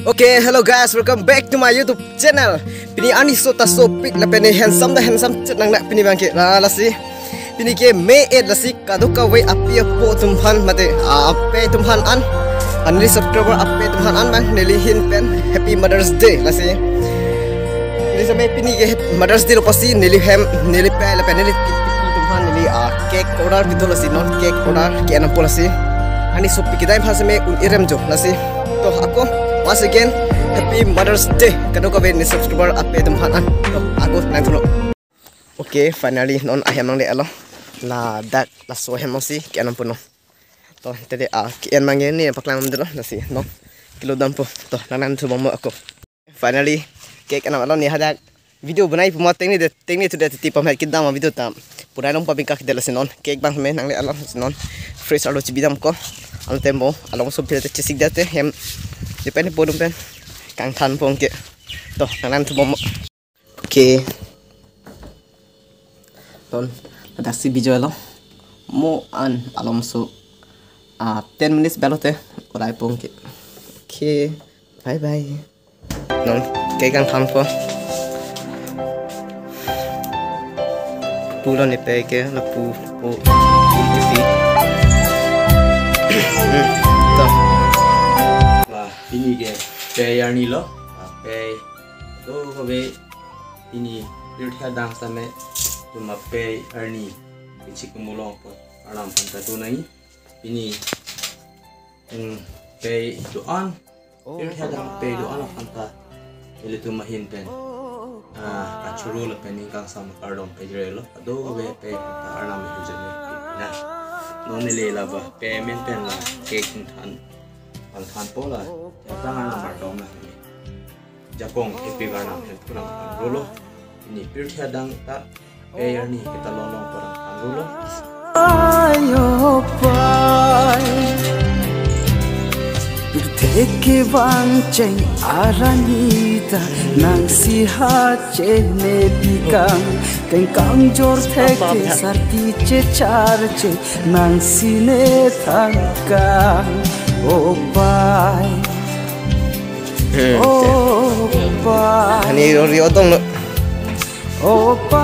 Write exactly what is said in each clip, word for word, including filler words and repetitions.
Okay, hello guys, welcome back to my YouTube channel. Pini arni so ta sopik lapen ne handsome ta handsome chet nangnak pini abangke. La lasi. Pini ke May eight lasi kadokave api apo atum aphan mate, ah, ape atum aphan an. An neli subscriber ape atum aphan an abang neli ahin pen Happy Mother's Day lasi. Neli same pini ke Mother's Day lo pusi neli hem neli pe lapen neli atum aphan neli, ah, cake order pidun lasi non cake order ke-en nangpo lasi. Arni sopik kedai aphan same un-e rem jo lasi. To ako once again Happy Mother's Day kadokave ne subscriber ape atum aphan an. To ako nangthulo. Okay, finally non ahem nangle-etlo. Ladak laso ahem nangsi ke-en nangpo no. To tede a ke-en abangke ne paklang dolo lasi no. Kilo dampo. To nang nangthu bom ako. Finally cake en nanglo ne hadak video banai pu ma tengne det tengne thu det ti pamhet kedam video ta. Punai long pabingka kedet lasi non cake abang me nangle-etlo lasi non. Fresh arlo chibi damko. Alo tempo along so phil te chesik det te hem. Depend po dum pen kangthan po ke. To nang nangthu bom. Okay. Ton, ladak si video lo. Mo an alom so, ah, ten minutes belo te orai pon ke. Okay, bye bye. Non, cake kangthan po. Pulo ne pe ke, lapu, pu, pu, pu. Hmm, to. Wah, pini ke, pe arni lo. Ah, pe, to, kove, pini pirthe adang same, tuma pe arni, kechik mulong po, Arnam aphan ta tu nangji, pini, hmm, pe do-an, pirthe adang pe do-an aphan ta, ilitum ahin pen, ah, kachoro lapen ning kangsam kardom pejirelo, kadokave pe aphan ta Arnam ahirjume pina. Non neli laba, pe amen pen la, cake kangthan, kangthan po la, jatang Arnam kardom la. Jakong epi garnam hem purang pangrulo. Pini pirthe adang ta pe arni kita longlong purang pangrulo. Ayo pai, pirthe kevang cheng arani ta nangsi ha chene pikang, kengkang jor thek ke sarti chechar che nangsi ne thangkang. O pai, Hmm, o pai. Hani rio rio tong lo. O pai,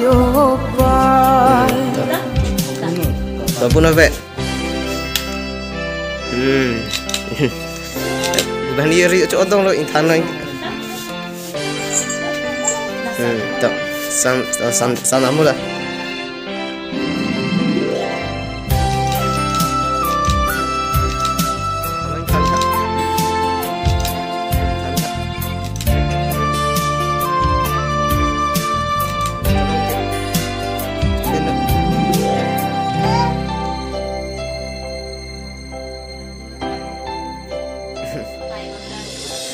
o pai. Sabun apa? Hmm. Hani rio cho tong lo, ingthan lang. Hmm, to. San, san, san amu la.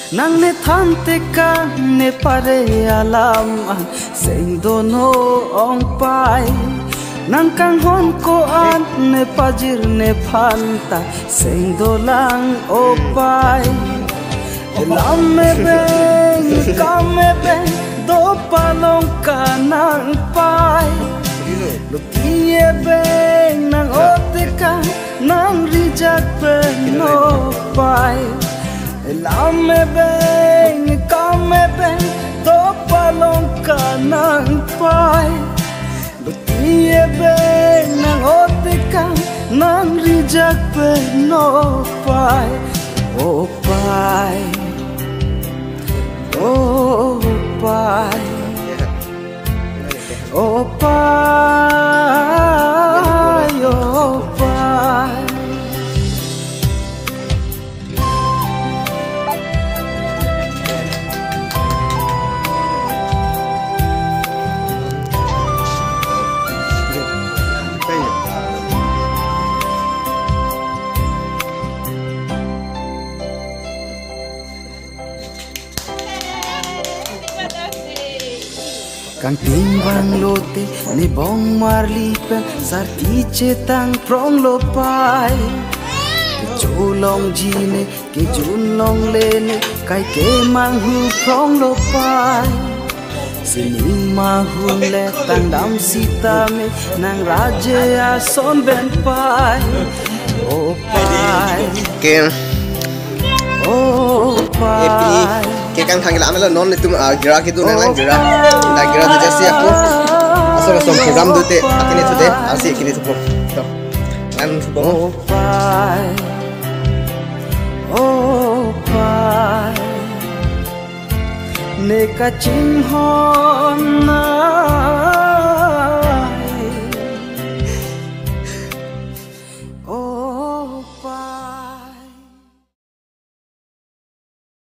Nang ne than tekang ne pare alam an seng dono ong pai. Nang kanghon ko-an ne pajir nephan ta seng dolang o pai. Lam ebeng, kam ebeng, do palong kanang pai. Luti ebeng nang otika nang rijak pen o pai. Lam ebeng, kam ebeng, do palong kanang pai. Luti ebeng nang otika nang rijak pen o pai. O pai, o pai. O pai, o pai. Kangting vanglote ne bong marli pen sarti chetang prong lo pai. Kecholongji ne, kejun longle ne, kai kemanghu prong lo pai. Sining mahun le tangdam sitame nang raje ason pen pai. O pai. Ken. E pini ke kangthang la amelo non netum, ah, gira kedo nanglang gira. Da gira tu jasi aku. Asal asal program dute akini tu de, asi akini tu po. To. Kan tu po. Oh, pai. Oh, pai. Ne kachinghon na